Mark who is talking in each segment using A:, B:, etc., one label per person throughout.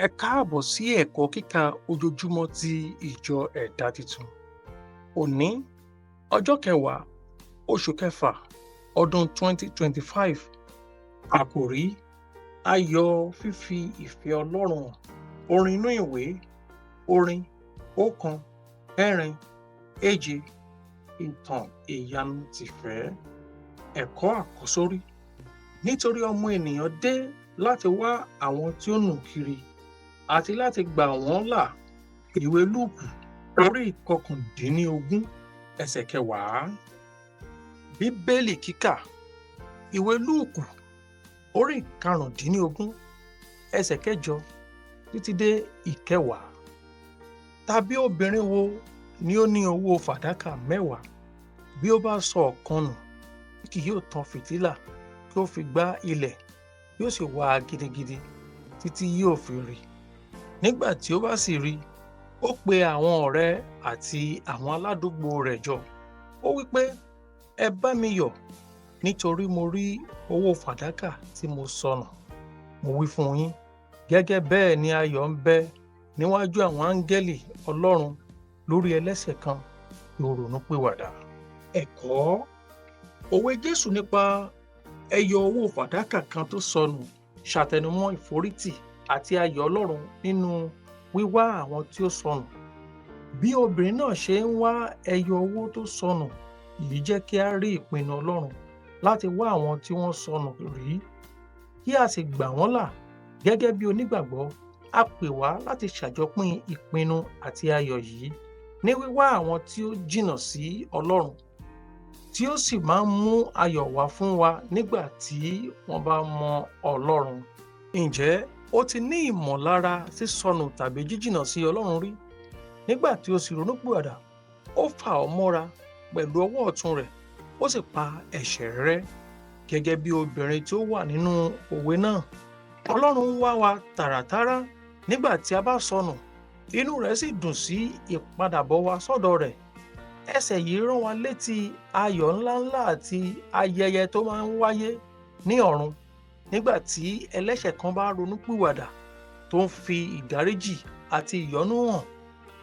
A: Ẹ káàbọ̀ sí ẹ̀kọ́ kíkà ojoojúmọ́ ti ìjọ Ẹ̀dá Titun. Òní, ọjọ́ kẹwàá, oṣù kẹfà, ọdún 2025. Àkòrí: Ayọ̀ fífi ìfẹ́ Ọlọ́run hàn. Orin inú ìwé, orin 1, 4, 7, ìtàn ìyanu tìfẹ́. Ẹ̀kọ́ àkọ́sórí. Nítorí ọmọ ènìyàn dé láti wá àwọn tí ó nù kiri àti láti gbà wọ́n là. Ìwé Lúùkù orí 19, ẹsẹ̀ 10. Bíbélì kíkà. Ìwé Lúùkù orí 15, ẹsẹ̀ 8 títí dé 10. Tàbí obìnrin wo ni ó ní owó fàdákà 10, bí ó bá sọ ọ̀kan nù, kì yóò tan fìtílà kí ó fi gbá ilẹ̀, yóò sì wá a gidigidi títí yóò fi rí? Nígbà tí ó bá sì rí, ó pe àwọn ọ̀rẹ́ àti àwọn aládùúgbò rẹ̀ jọ. Ó wí pé, 'Ẹ bá mi yọ̀, nítorí mo rí owó fàdákà tí mo sọnù.' Mo wí fún yín, gẹ́gẹ́ bẹ́ẹ̀ ni ayọ̀ ń bẹ níwájú àwọn áńgẹ́lì Ọlọ́run lórí ẹlẹ́ṣẹ̀ kan tí ó ronúpìwàdà." Ẹ̀kọ́. Òwe Jésù nípa ẹyọ owó fàdákà kan tó sọnù ṣàtẹnumọ́ ìforítì àti ayọ̀ Ọlọ́run nínú wíwá àwọn tí ó sọnù. Bí obìnrin náà ṣe ń wá ẹyọ owó tó sọnù yìí jẹ́ kí a rí ìpinnu Ọlọ́run láti wá àwọn tí wọ́n sọnù rí, kí a sì gbà wọ́n là. Gẹ́gẹ́ bí onígbàgbọ́, a pè wá láti ṣàjọpín ìpinnu àti ayọ̀ yìí ní wíwá àwọn tí ó jìnnà sí Ọlọ́run, tí ó sì máa ń mú ayọ̀ wá fún wa nígbà tí wọ́n bá mọ Ọlọ́run. Ǹjẹ́ o ti ní ìmọ̀lára sísọnù tàbí jíjìnnà sí Ọlọ́run rí? Nígbà tí o sì ronúpìwàdà, ó fà ọ́ mọ́ra pẹ̀lú ọwọ́ ọ̀tún rẹ̀, ó sì pa ẹ̀ṣẹ̀ rẹ́. Gẹ́gẹ́ bí obìnrin tí ó wà nínú òwe náà, Ọlọ́run ń wá wa tààràtàrà nígbà tí a bá sọnù, inú rẹ̀ sì dùn sí ìpadàbọ̀ wa sọ́dọ̀ rẹ̀. Ẹsẹ̀ yìí rán wa létí ayọ̀ ńláńlá àti ayẹyẹ tó máa ń wáyé ní ọ̀run nígbà tí ẹlẹ́ṣẹ̀ kan bá ronúpìwàdà, tó ń fi ìdáríjì àti ìyọ́nú hàn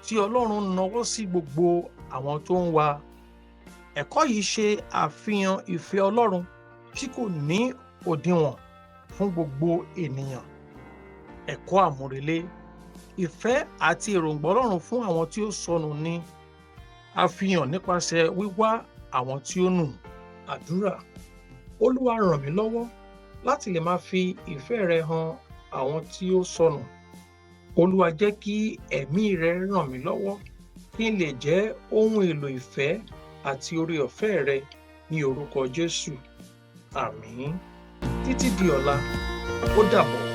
A: tí Ọlọ́run nawọ́ sí gbogbo àwọn tó ń wá. Ẹ̀kọ́ yìí ṣe àfihàn ìfẹ́ Ọlọ́run tí kò ní òdiwọ̀n fún gbogbo ènìyàn. Ẹ̀kọ́ àmúrelé. Ìfẹ́ àti èròǹgbà Ọlọ́run fún àwọn tí ó sọnù ni a fi hàn nípasẹ̀ wíwá àwọn tí ó nù. Àdúrà. Olúwa, ràn mí lọ́wọ́ láti lè máa fi ìfẹ́ rẹ hàn àwọn tí ó sọnù. Olúwa, jẹ́ kí ẹ̀mí rẹ ràn mí lọ́wọ́ kí n lè jẹ́ ohun èlò ìfẹ́ àti oore ọ̀fẹ́ rẹ ní orúkọ Jésù. Àmín. Títí di ọ̀la, ó dàbọ̀.